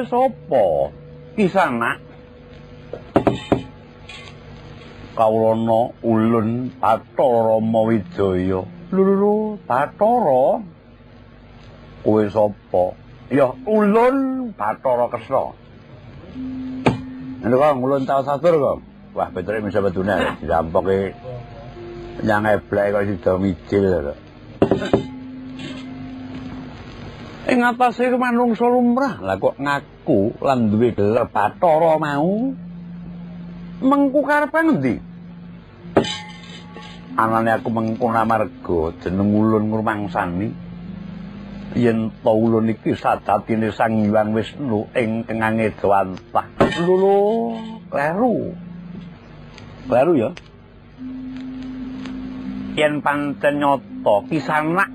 sapa? Kisanak. Kawulana ulun Bathara Rama Wijaya. Lho, Bathara. Kowe sapa? Ya ulun Bathara Kresna. Lha kok ulun tau satur kok. Wah, Petruk bisa bedune dirampoke nyang eblek kok sida mijil lho. Ing atase manungsa lumrah, lah kok ngaku lan duwe gelar Bathara mau. Mengku karepe ngendi? Anane aku mengku amarga jeneng ulun ngrumangsani yen ta ulun iki sajatine Sang Hyang Wisnu ing tengange Dwantah. Lho, kleru. Kleru ya. Yen pancen nyata kisanak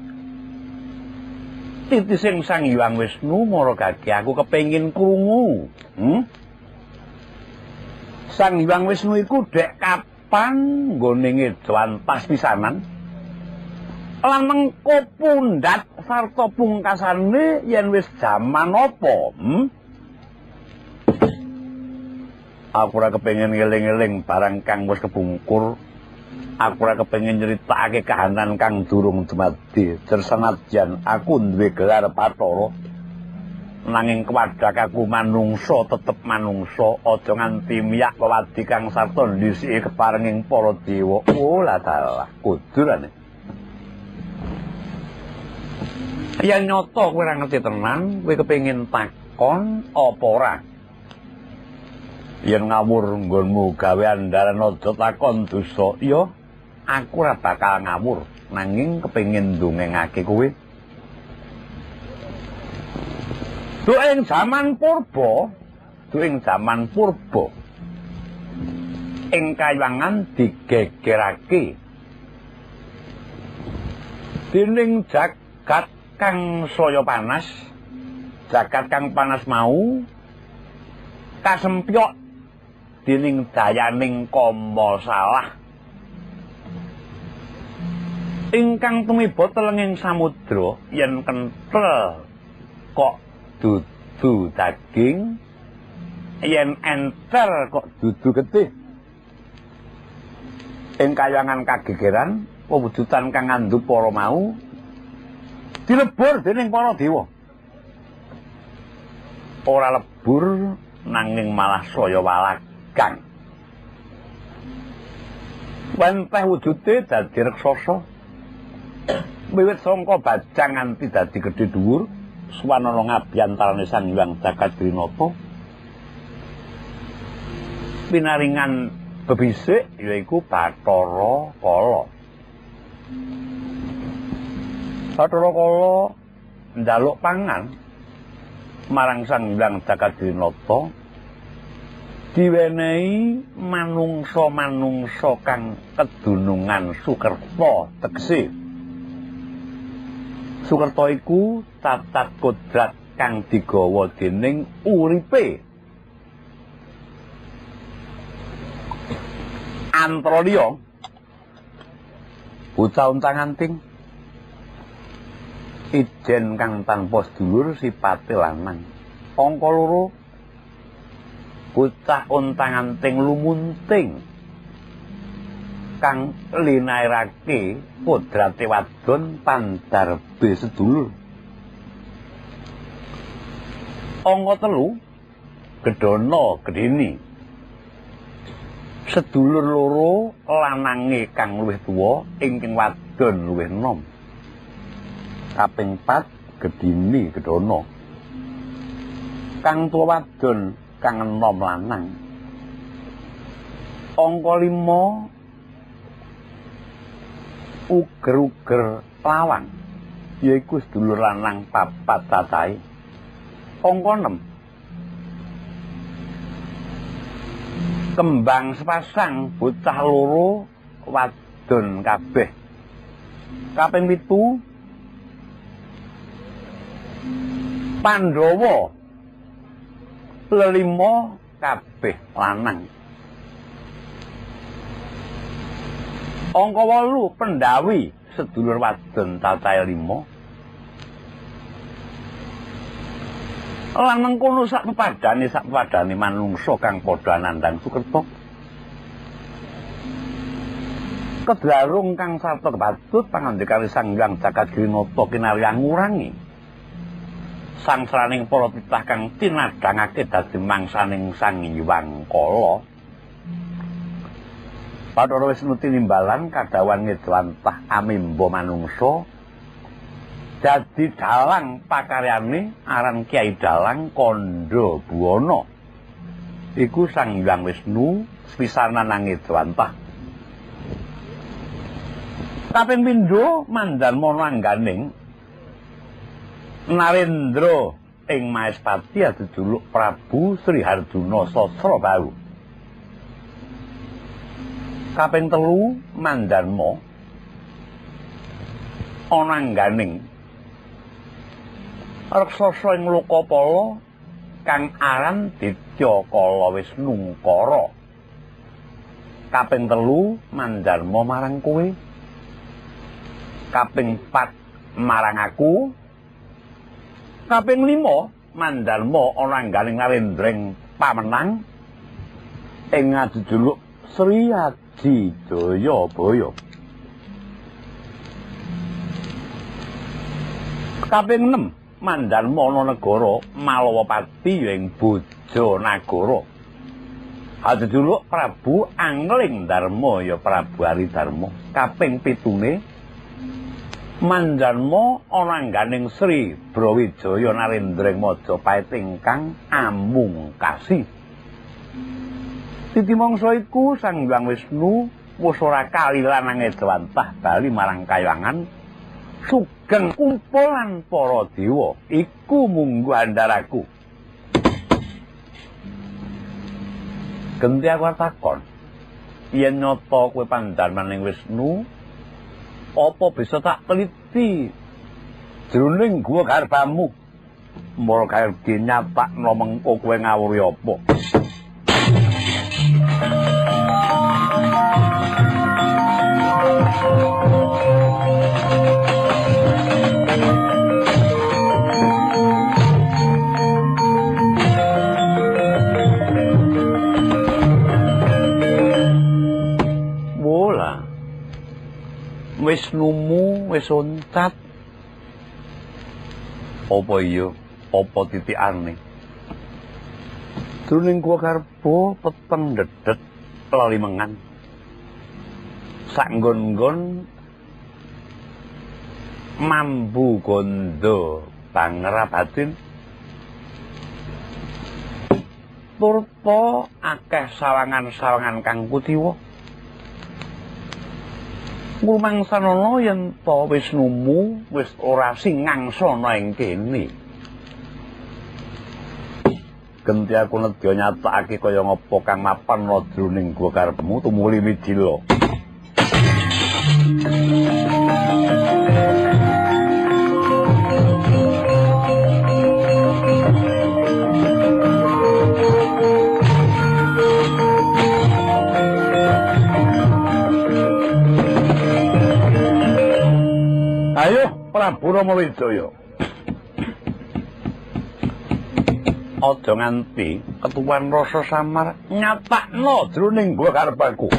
titising Sang Hyang Wisnu maragake aku kepengin krungu. Sang Hyang Wisnu iku dek kapan nggone ngedwantah pisanan lan mengko pundhat sarta pungkasane yen wis jaman apa? Aku ora kepengin ngeling-eling barang kang wis kebungkur. Aku ora kepengin nyritakake kahanan kang durung dumadi. Senadyan aku duwe gelar Bathara, nanging kewadak aku manungsa tetep manungsa, aja nganti miyak wewadi kang sarta ndhisiki keparenging para dewa. Oh lah dalah, kudurane. Yen nyata kowe ora ngerti tenan, kowe kepengin takon apa ora? Yen ngawur nggonmu gawe andaran aja takon dosa. Ya, aku ora bakal ngawur, nanging kepengin ndongengake kowe. Duh ing jaman purba, duh ing jaman purba, ing kayangan digegerake dening jagat kang saya panas. Jagat kang panas mau kasempyok dening dayaning kama salah ingkang tumiba telenging samudra. Yen kenthel kok dudu daging, yen enter kok dudu getih. Ing kayangan kagegeran pewujudan kang ngandhup para mau dilebur dening para dewa. Ora lebur nanging malah saya walagang. Wenteh wujude dadi raksasa. Wiwit sangka bajang nganti dadi gedhe dhuwur, swanana ngabyantarane Sang Hyang Jagadrinata. Pinaringan bebisik yaiku Bathara Kala. Bathara Kala njaluk pangan marang Sang Hyang Jagadrinata, diwenehi manungsa-manungsa kang kedunungan sukerta. Tegese sukerta iku cacat kodrat kang digawa dening uripe. Antara liya bocah untang-anting ijen kang tanpa sedulur sipate lanang. Angka loro bocah untang-anting lumunting kang linairake kodrate wadon pandarbe sedulur. Angka telu gedana gedhene sedulur loro lanange kang luwih tuwa ingkang wadon luwih enom. Kaping 4 gedhine gedana kang tuwa wadon kang enom lanang. Angka 5 uger-uger lawang yaiku sedulur lanang papat cacahe. Angka 6 kembang sepasang bocah loro wadon kabeh. Kaping 7 Pandhawa lelima kabeh lanang. Angka 8 Pendhawi sedulur wadon cacahe 5. Lan mengkono sak pepadane manungsa kang padha nandhang sukerta. Kedlarung kang sarta kebatut pangandikane Sang Hyang Jagat Girinata kinarya ngurangi sangsraning para titah kang tinadhangake dadi mangsaning Sang Hyang Kala. Bathara Wisnu tinimbalan kadhawan ngedwantah amimba manungsa dadi dalang pakaryane aran Kyai Dalang Kandha Buwana. Iku Sang Hyang Wisnu sepisanan nang ngedwantah. Kaping pindho Mandarma nangganing Narendra ing Maespati adijuluk Prabu Sri Harjuna Sasrabahu. Kaping telu Mandarma ana angganing raksasa ing Lokapala kang aran Ditya Kala Wisnungkara. Kaping telu Mandarma marang kowe, kaping 4 marang aku, kaping 5 Mandarma ana angganing Narendra ing pamenang ing adijuluk Sri Aji Jayabaya. Kaping 6 Mandarma ana negara Malawapati ing Bojanagara adijuluk Prabu Angling Darma ya Prabu Ari Darma. Kaping 7 Mandarma ana angganing Sri Brawijaya Narendra ing Majapahit ingkang amungkasi. Titi mangsa iku Sang Hyang Wisnu wis ora kalilan nang edwantah bali marang kayangan sugeng kumpulan para dewa. Iku munggu andharaku. Genti aku takon, yen nyata kowe pandharmaning Wisnu, apa bisa tak teliti jroning guwa garbamu? Mara kaya nyatakno mengko kowe ngawuri apa? Bola Wisnumu wis oncat. Apa iya? Apa titikane? Jroning guwa garba peteng dedet lalimengan. Saenggon-nggon mambu gondo bangera batin. Turta akeh sawangan-sawangan kang kutiwa. Ngumangsanana yen ta Wisnumu wis ora singangsana ing kene. Genti aku nedya nyatakake kaya ngapa kang mapan jroning guwa karepmu tumuli midila. Ayo Prabu Rama Wijaya. Aja nganti ketuwan rasa samar nyatakno jroning guwa karepku.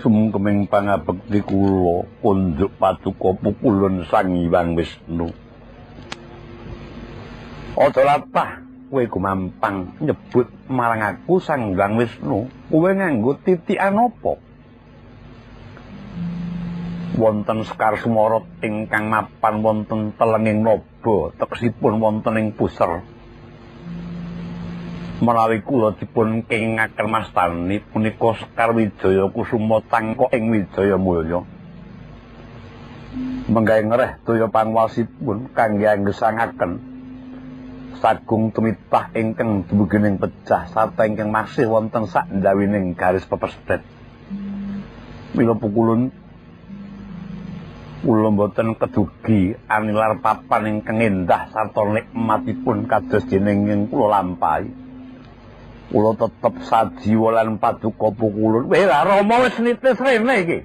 Sumengkeming pangabekti kula kunjuk paduka pukulun Sang Hyang Wisnu. Aja latah kowe gumampang nyebut marang aku Sang Hyang Wisnu, kowe nganggo titikan apa? Wonten Sekar Sumorot ingkang mapan wonten telenging naba, tegesipun wonten ing puser. Menawi kula dipun kengingaken mastani punika Sekar Wijaya Kusuma Tangka ing Wijaya Mulya. Menggawe ngereh daya panguwasipun kangge anggesangaken sagung tumitah ingkang dumugining pecah sarta ingkang masih wonten saknjawining garis pepesdet. Mila pukulun Kula mboten kedugi anilar papan ingkang endah sarta nikmatipun kados dene ing kula lampahi. Kula tetep sajiwa lan paduka pukulun. Weh, Rama wis nitis rene iki.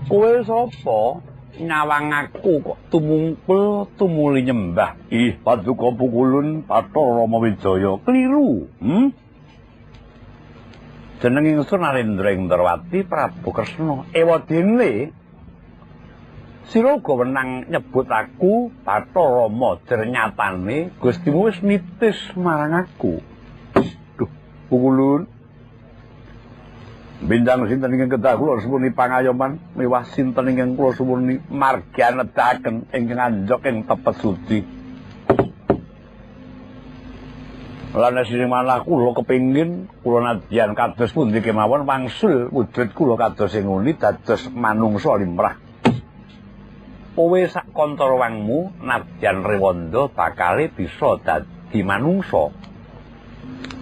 Kowe sapa? Nyawang aku kok tumungkul tumuli nyembah. Ih, paduka pukulun Bathara Rama Wijaya keliru. Jeneng ingsun Narendra Indrawati Prabu Kresna. Ewadene sira uga wenang nyebut aku Bathara Rama, jernyatane Gustimu wis nitis marang aku. Duh, pukulun. Bintang sinten ingkang kedah kula suwuni pangayoman miwah sinten ingkang kula suwuni margi anedaken ingkang anjog ing tepes suci. Lan sing manah kula kepengin kula nadyan kados pundi kemawon wangsul wujud kula kados sing nguni dados manungsa limrah. Kowe sak kantara wangmu nadyan rewanda bakale bisa dadi manungsa.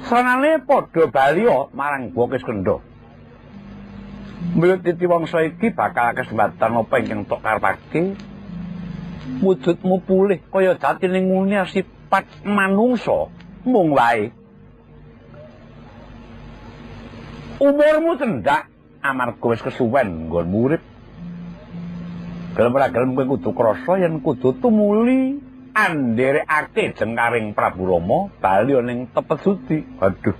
Sranane padha baliya marang Gua Kiskendha. Milut titi wangsa iki bakal kesempatan apa ingkang tok karepake wujudmu pulih kaya jatine nguni sifat manungsa mung wae umurmu cendhak amarga wis kesuwen nggonmu urip. Gelem ora gelem kowe kudu krasa yen kudu tumuli anderekake jengkaring Prabu Rama bali ning tepet suci. Aduh,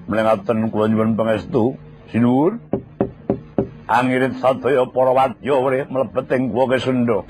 mlengaten kula nyuwun pangestu. Sinuwun, angirit sadaya para wadya wrih mlebet ing Gua Kisendha.